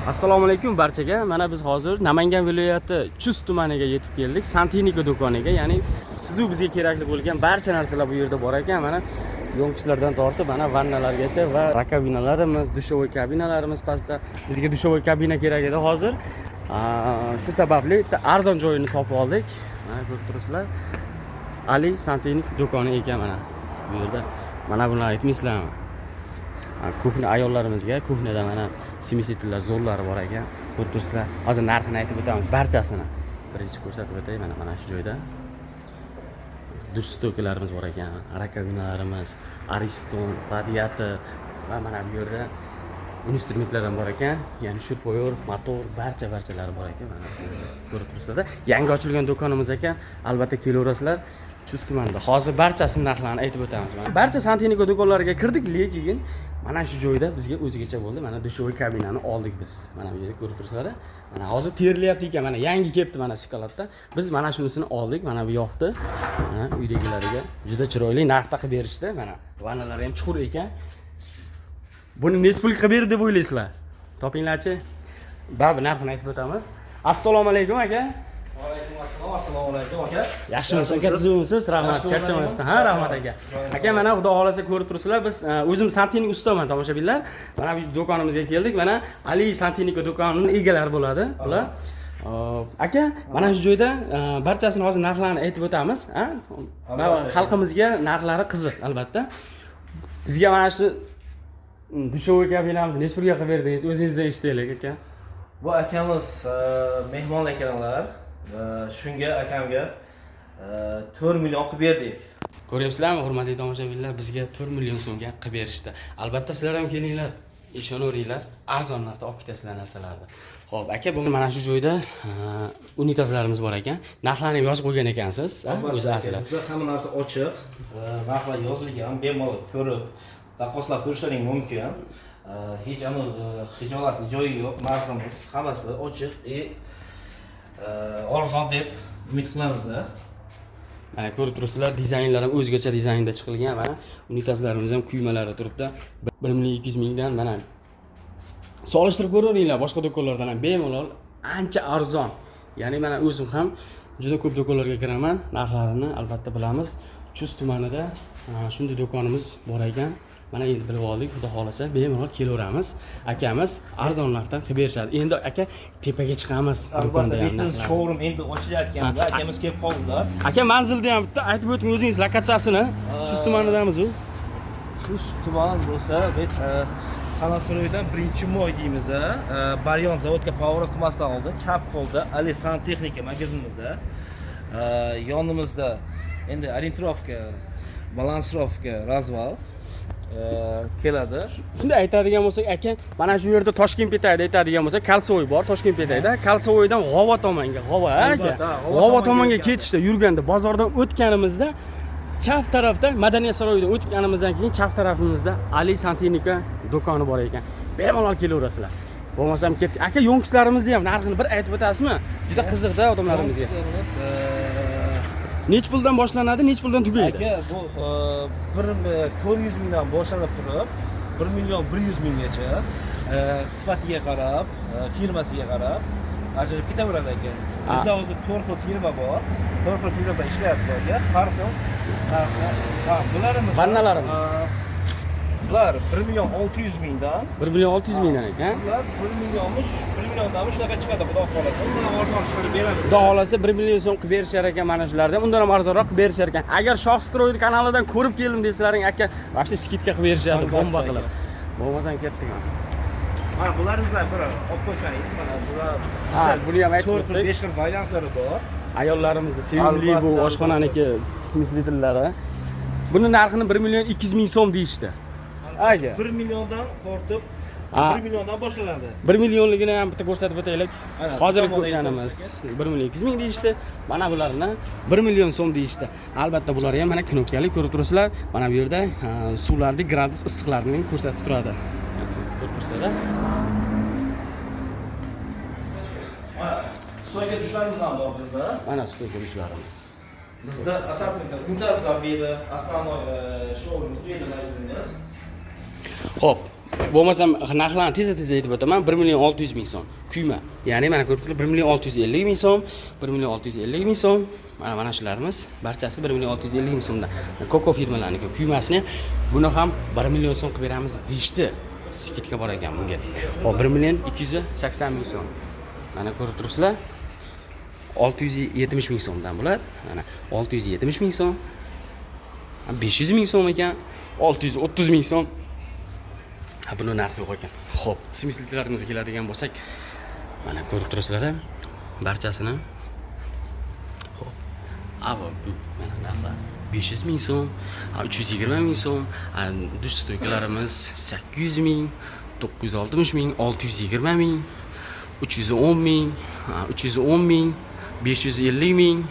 Assalomu alaykum barchaga. Mana biz hozir Namangan viloyati Chust tumaniga yetib keldik. Santexnika do'koniga, ya'ni sizu bizga kerakli bo'lgan barcha narsalar bu yerda bor ekan. Mana ёмкость lardan tortib, mana vannalargacha va раковина larimiz, душевой kabinalarimiz pastda. Bizga душевой kabina kerak edi hozir. Shu sababli bitta arzon joyini topib oldik. Mana ko'rib turibsizlar. Ali santexnik do'koni ekan mana bu yerda. Mana bular aytmaysizlarmi? Кухня ayollarimizga кухня da mana смеситель lar zo'rlari bor ekan, ko'rib turibsizlar. Hozir narxini aytib o'tamiz barchasini. Birinchi ko'rsatib o'tay, mana mana shu joyda dush стойка larimiz bor ekan, раковина larimiz, Ariston, radiator va mana bu yerda instrumentlar ham bor ekan, ya'ni шуруповёрт, motor, barcha barchalari bor ekan. Mana bu yerda ko'rib turibsizlar, yangi ochilgan do'konimiz ekan, albatta kelaverasizlar. Chust tumanida hozir barchasini narxlarini aytib o'tamiz. Mana barcha santexnika do'konlariga kirdik, lekin mana shu joyda bizga o'zgacha bo'ldi. Mana душевой kabinani oldik biz. Mana bu yerda ko'rib turibsizlar, mana hozir terilyapti ekan, mana yangi kelibdi, mana склад da. Biz mana shunisini oldik, mana bu yoqda. Mana uydagilariga juda chiroyli narxda qilib berishdi. Mana vannalari ham chuqur ekan. Buni nechi pul qilib berdi deb o'ylaysizlar? Topinglarchi. Baribir narxini aytib o'tamiz. Assalomu alaykum, aka. Alaykum assalom, assalomu alaykum, aka. Yaxshimisiz, aka? Tuzukmisiz? Rahmat, charchamasdan. Ha, rahmat, aka. Aka, mana xudo xohlasa ko'rib turibsizlar, biz o'zim santexnik ustaman, tomoshabinlar. Mana bu do'konimizga keldik. Mana Ali santexnika do'konining egalari bo'ladi bular. Hop, aka, mana shu joyda barchasini hozir narxlarini aytib o'tamiz, ha? Va xalqimizga narxlari qiziq, albatta. Bizga mana shu душевой kabinamizni nechi pulga qilib berdingiz? O'zingizdan eshitaylik, aka. Bu akamiz mehmon ekanlar. Shunga akamga 4 million qilib berdik. Ko'ryapsizlarmi, hurmatli tomoshabinlar, bizga 4 million so'mga qilib berishdi. Albatta sizlar ham kelinglar, ishonaveringlar, arzon narxda olib ketasizlar narsalarni. Ho'p, aka, bu mana shu joyda unitazlarimiz bor ekan, narxlarni ham yozib qo'ygan ekansiz, a? O'zi Albatta, aslida bizda hamma narsa ochiq, narxlar yozilgan, bemalol ko'rib, taqqoslab ko'rishlaring mumkin. Hech anavi xijolatli joyi yo'q, narximiz hammasi ochiq и arzon deb umid qilamiz. Mana ko'rib turibsizlar, dizaynlar ham o'zgacha dizaynda chiqilgan. Mana unitazlarimiz ham kuymalari turibdi 1 200 000 dan. Mana solishtirib ko'raveringlar, boshqa do'konlardan ham bemalol ancha arzon. Ya'ni mana o'zim ham juda ko'p do'konlarga kiraman, narxlarini albatta bilamiz. Chust tumanida shunday do'konimiz bor ekan, mana endi bilib oldik. Xudo xohlasa bemalol kelaveramiz, akamiz arzon narxdan qilib berishadi. Endi, aka, tepaga chiqamiz, do'konda Albatta, ham bu yerda narxlar. Showroom endi ochilayotganda akamiz kelib qoldilar. Aka, manzilni ham bitta aytib o'ting o'zingiz, lokatsiyasini. Chust tumanidamiz u. Chust tuman bo'lsa, bu Sanasroydan 1-moy deymiz, Baryon zavodga поворот qilmasdan oldin chap qo'lda Ali santexnika magazinimiz. Yonimizda endi ориентировка, балансировка, развал keladi. Shunday aytadigan bo'lsak, aka, mana shu yerda Toshkent petagida aytadigan bo'lsak, кольцевой bor Toshkent petagida. Кольцевой dan G'ova tomonga, G'ova, aka, Albatta, G'ova G'ova tomonga tomonga yurganda. Ketishda, yurganda, bozordan o'tganimizda chap tarafda, madaniyat saroyidan o'tganimizdan keyin chap tarafimizda Ali santexnika do'koni bor ekan, bemalol kelaverasizlar. Bo'lmasam ketdik, aka. Ёмкость larimizni ham narxini bir aytib o'tasizmi? Juda qiziqda odamlarimizga. Ёмкость larimiz Nechi puldan boshlanadi, nechi puldan tugaydi? Aka, bu bir 400 mingdan boshlanib turib, 1 100 000 gacha sifatiga qarab, firmasiga qarab ajralib ketaveradi, aka. Bizda hozir to'rt xil firma bor, to'rt xil firma bilan ishlayapmiz, aka. Har xil narxlar. Ha, bularimiz Vannalarimiz? Bular 1 600 000 dan. 1 600 000 dan ekan. Bular 1 millionmish, 1 milliondanmi, shunaqa chiqadi, xudo xohlasa. Undan ham arzon chiqarib beramiz. Xudo xohlasa 1 million so'm qilib berishar ekan mana shulardan, undan ham arzonroq qilib berishar ekan. Agar Shoh Stroy kanalidan ko'rib keldim desalaring, aka, вообще скидка qilib berishadi, Albatta, bomba aka. qilib. Bo'lmasam ketdik. Mana bularimizni ham bir olib qo'ysangiz, mana bular Ha, buni ham aytib to'rt xil, o'tdik. 5 xil variantlari bor. Ayollarimizni sevimli bu Albatta, oshxonaniki смеситель lari. Buni narxini 1 200 000 so'm deyishdi. Aka. 1 milliondan tortib, 1 milliondan boshlanadi. 1 millionligini ham bitta ko'rsatib o'taylik. Mana, Hozir tomonda ko'rganimiz 1 200 000 deyishdi. Mana bularni 1 million so'm deyishdi. Albatta bular ham mana knopkali, ko'rib turasizlar. Mana bu yerda suvlarni gradus issiqlarini ko'rsatib turadi. Ko'rib turasizlar. Mana стойка dushlarimiz ham bor bizda. Mana стойка dushlarimiz. Bizda asabnika unitazlar bu yerda, основной showimiz bu yerda, magazinimiz. Xo'p, Bo'lmasam narxlarni tezda tezda aytib o'taman. 1 million 600 ming so'm kuyma. Ya'ni mana ko'rib turibsizlar, 1 million 650 ming so'm, 1 million 650 ming so'm. Mana shularimiz barchasi 1 million 650 ming so'mdan. Koko firmalarniki kuymasini, buni ham 1 million so'm qilib beramiz deyishdi. Скидка bor ekan bunga. Xo'p, 1 million 280 ming so'm. Mana ko'rib turibsizlar. 670 ming so'mdan bo'ladi. Mana 670 ming so'm. 500 ming so'm ekan. 630 ming so'm. Ha, buni narxi yo'q ekan. Xo'p, смеситель larimizga keladigan bo'lsak, mana ko'rib turibsizlar, barchasini. Xo'p. Avo bu mana narxlar 500 ming so'm, 320 ming so'm, душ стойка larimiz 800 ming, 960 ming, 620 ming, 310 ming, 310 ming, 550 ming,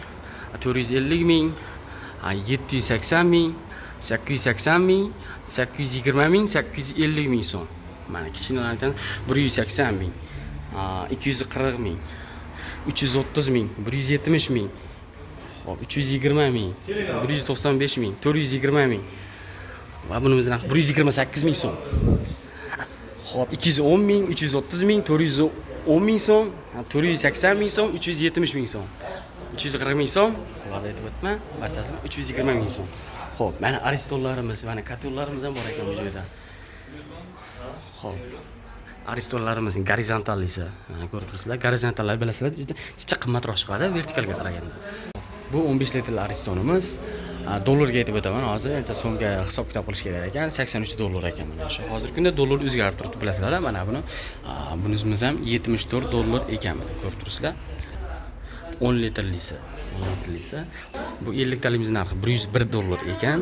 450 ming, 780 ming, 880 ming, 820 ming, 850 ming so'm. Mana kichkinalardan 180 ming, 240 ming, 330 ming, 170 ming. Xo'p, 320 ming, 195 ming, 420 ming. Va bunimiz narxi 128 ming so'm. Xo'p, 210 ming, 330 ming, 410 ming so'm, 480 ming so'm, 370 ming so'm. 340 ming so'm, ularni aytib o'tma, barchasini 320 ming so'm. Xo'p, mana Aristonlarimiz, mana котёл larimiz ham bor ekan bu joyda. Xo'p. Aristonlarimizning gorizontallisi, mana ko'rib turibsizlar, gorizontallar bilasizlar, juda juda qimmatroq chiqadi vertikalga qaraganda. Bu 15 litrli Aristonimiz. Dollarga aytib o'taman hozir, ancha so'mga hisob kitob qilish kerak ekan. 83 dollar ekan mana shu. Hozirgi kunda dollar o'zgarib turibdi, bilasizlar, mana buni bunimiz ham 74 dollar ekan, mana ko'rib turibsizlar. 10 litrlisi, 10 litrlisi. Bu 50 taligimiz narxi 101 dollar ekan.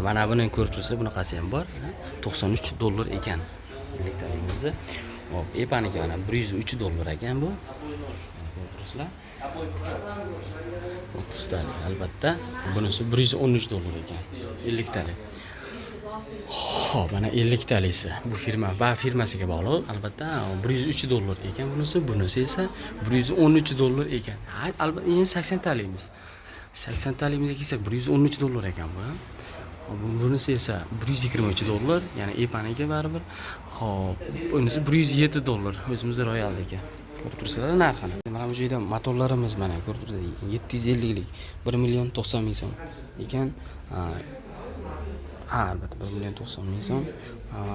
Mana buni ko'rib turibsizlar, bunaqasi ham bor. 93 dollar ekan 50 taligimizni. Xo'p, Epaniki mana 103 dollar ekan bu. Mana ko'rib turibsizlar. 30 talik albatta. Bunisi 113 dollar ekan. 50 talik. Xo'p, mana 50 talisi. Bu firma va firmasiga bog'liq albatta 103 dollar ekan bunisi, bunisi esa 113 dollar ekan. Ha, albatta endi 80 talikimiz. 80 taligimizga kelsak 113 dollar ekan bu. Xo'p, bunisi esa 123 dollar, ya'ni Epaniki baribir. Xo'p, bunisi 107 dollar, o'zimizda Royalniki. Ko'rib turibsizlar narxini. Mana bu joyda motorlarimiz, mana ko'rib turibsizlar, 750 lik 1 million 90 ming so'm ekan. Ha, albatta 1 million 90 ming so'm.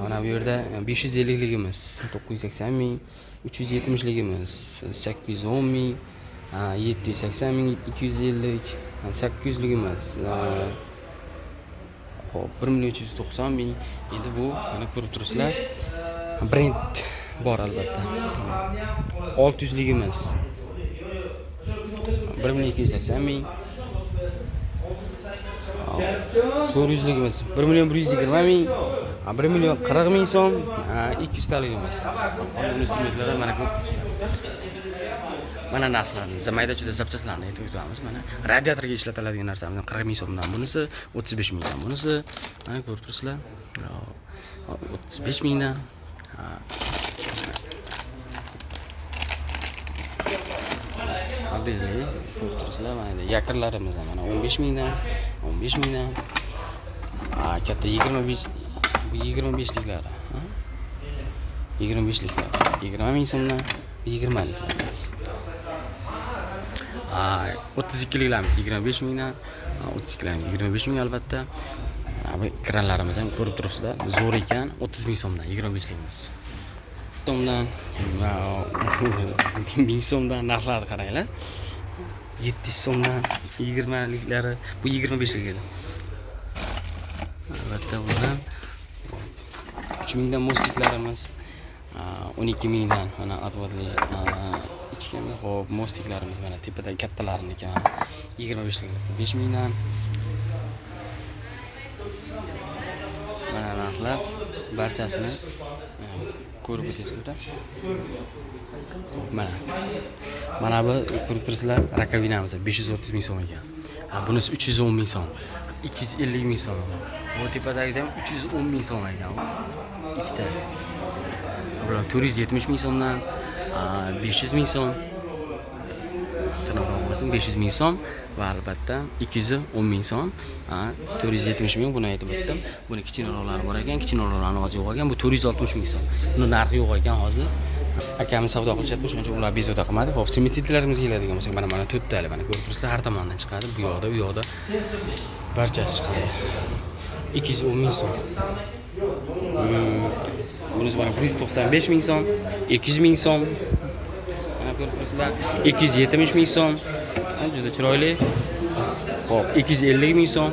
Mana bu yerda 550 ligimiz 980 ming, 370 ligimiz 810 ming, 780 ming, 250, 800 ligimiz, xo'p, 1 million 390 ming. Endi bu mana ko'rib turibsizlar, brend bor albatta. 600 ligimiz 1 million 280 ming. 400 ligimiz 1 million 120 ming, 1 million 40 ming so'm, 200 taligimiz. Qolgan instrumentlar mana ko'rib turibsizlar. Mana narxlarni, mayda chuyda запчасть larni aytib o'tamiz. Mana radiatorga ishlatiladigan narsamiz 40 ming so'mdan bunisi, 35 mingdan bunisi. Mana ko'rib turibsizlar. 35 mingdan. Ha. Обрезли, ko'rib turibsizlar, mana якорь larimiz ham mana 15 mingdan, 15 mingdan. Katta 25, bu 25 liklari, ha? 25 liklar 20 ming so'mdan, 20 liklar. 32 liklarimiz 25 mingdan, 32 liklarimiz 25 ming albatta. Bu kranlarimiz ham ko'rib turibsizlar, zo'r ekan, 30 ming so'mdan 25 likimiz. So'mdan, 1000 so'mdan narxlarni qaranglar. 700 so'mdan 20 liklari, bu 25 lik edi. Albatta bular 3000 dan мостик larimiz, 12 mingdan mana отвод li ichgan. Xo'p, мостик larimiz mana tepada kattalariniki mana 25 lik 5 mingdan. Mana narxlar barchasini ko'rib o'tyapsizlar. Mana. Mana bu ko'rib turibsizlar, раковина miz 530 ming so'm ekan. Ha, bunisi 310 ming so'm, 250 ming so'm. Bu tepadagisi ham 310 ming so'm ekan. Ikkita. Bular 470 ming so'mdan, 500 ming so'm. Tiniqroq bo'lsin, 500 ming so'm va albatta 210 ming so'm. 470 ming, buni aytib o'tdim. Buni kichkinaroqlari bor ekan, kichkinaroqlarini hozir yo'q ekan. Bu 460 ming so'm. Buni narxi yo'q ekan hozir. Akamiz savdo qilishyapti, shuning uchun ular bezovta qilmadi. Xo'p, смеситель larimizga keladigan bo'lsak, mana mana to'rttali, mana ko'rib turibsizlar, har tomondan chiqadi. Bu yoqda, u yoqda barchasi chiqadi. 210 ming so'm. Bunisi mana 195 ming so'm, 200 ming so'm. Mana ko'rib turibsizlar, 270 ming so'm. Juda chiroyli. Xo'p, 250 ming so'm.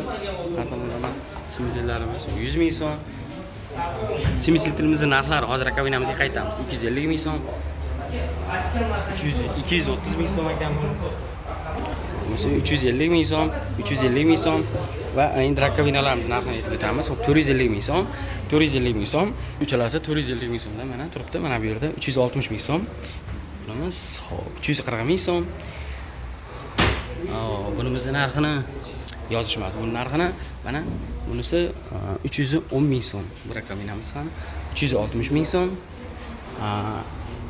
Har tomonlama смеситель larimiz 100 ming so'm. Смеситель imizni narxlari hozir раковина mizga qaytamiz. 250 ming so'm. 300, 230 ming so'm ekan bu. Bunisi 350 ming so'm, 350 ming so'm va endi раковина larimizni narxini aytib o'tamiz. Xo'p, 450 ming so'm, 450 ming so'm. Uchalasi 450 ming so'mdan mana turibdi. Mana bu yerda 360 ming so'm. Bunimiz, xo'p, 340 ming so'm. Bunimizni narxini yozishmadi. Buni narxini mana bunisi 310 ming so'm. Bu раковина miz ham 360 ming so'm.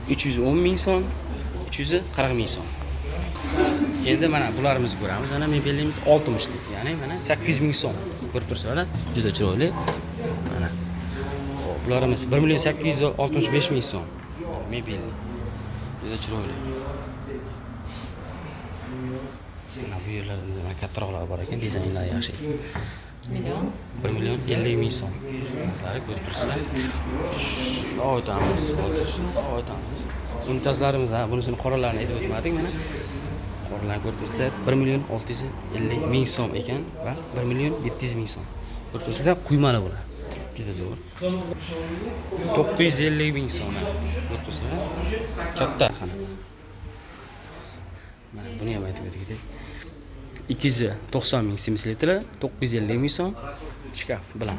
310 ming so'm, 340 ming so'm. Endi mana bularimizni ko'ramiz. Mana mebelimiz 60 lik, ya'ni mana 800 ming so'm. Ko'rib turibsizlar, juda chiroyli. Mana. Xo'p, bularimiz 1 million 865 ming so'm. Mana mebelni. Juda chiroyli. Mana bu yerlarda mana kattaroqlar bor ekan, dizaynlari yaxshi ekan. Million. 1 million 50 ming so'm. Sizlar ko'rib turibsizlar. Shundoq o'tamiz hozir, shundoq o'tamiz. Unitazlarimiz, ha, bunisini qoralarini aytib o'tmadik mana. Qoralarni ko'rib turibsizlar, 1 million 650 ming so'm ekan va 1 million 700 ming so'm. Ko'rib turibsizlar, quymali bular. Juda zo'r. 950 ming so'm. Mana. Ko'rib turibsizlar. Katta qana. Mana buni ham aytib o'tdik. 290 ming смеситель, 950 ming so'm shkaf bilan.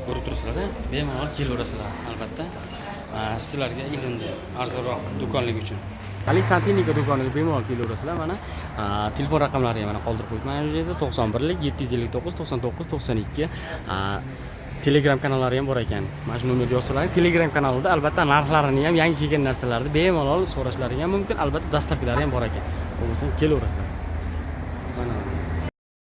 Ko'rib turibsizlar, bemalol kelaverasizlar albatta. Sizlarga ilindi arzonroq do'konligi uchun. Ali Santexnika do'koniga bemalol kelaverasizlar. Mana telefon raqamlari ham mana qoldirib qo'yibman. Mana shu yerda 91 759 99 92. Telegram kanallari ham bor ekan. Mana shu nomerga yozsalar, Telegram kanalida albatta narxlarini ham, yangi kelgan narsalarni bemalol so'rashlari ham mumkin. Albatta доставка lari ham bor ekan. Bo'lmasa kelaverasizlar. Mana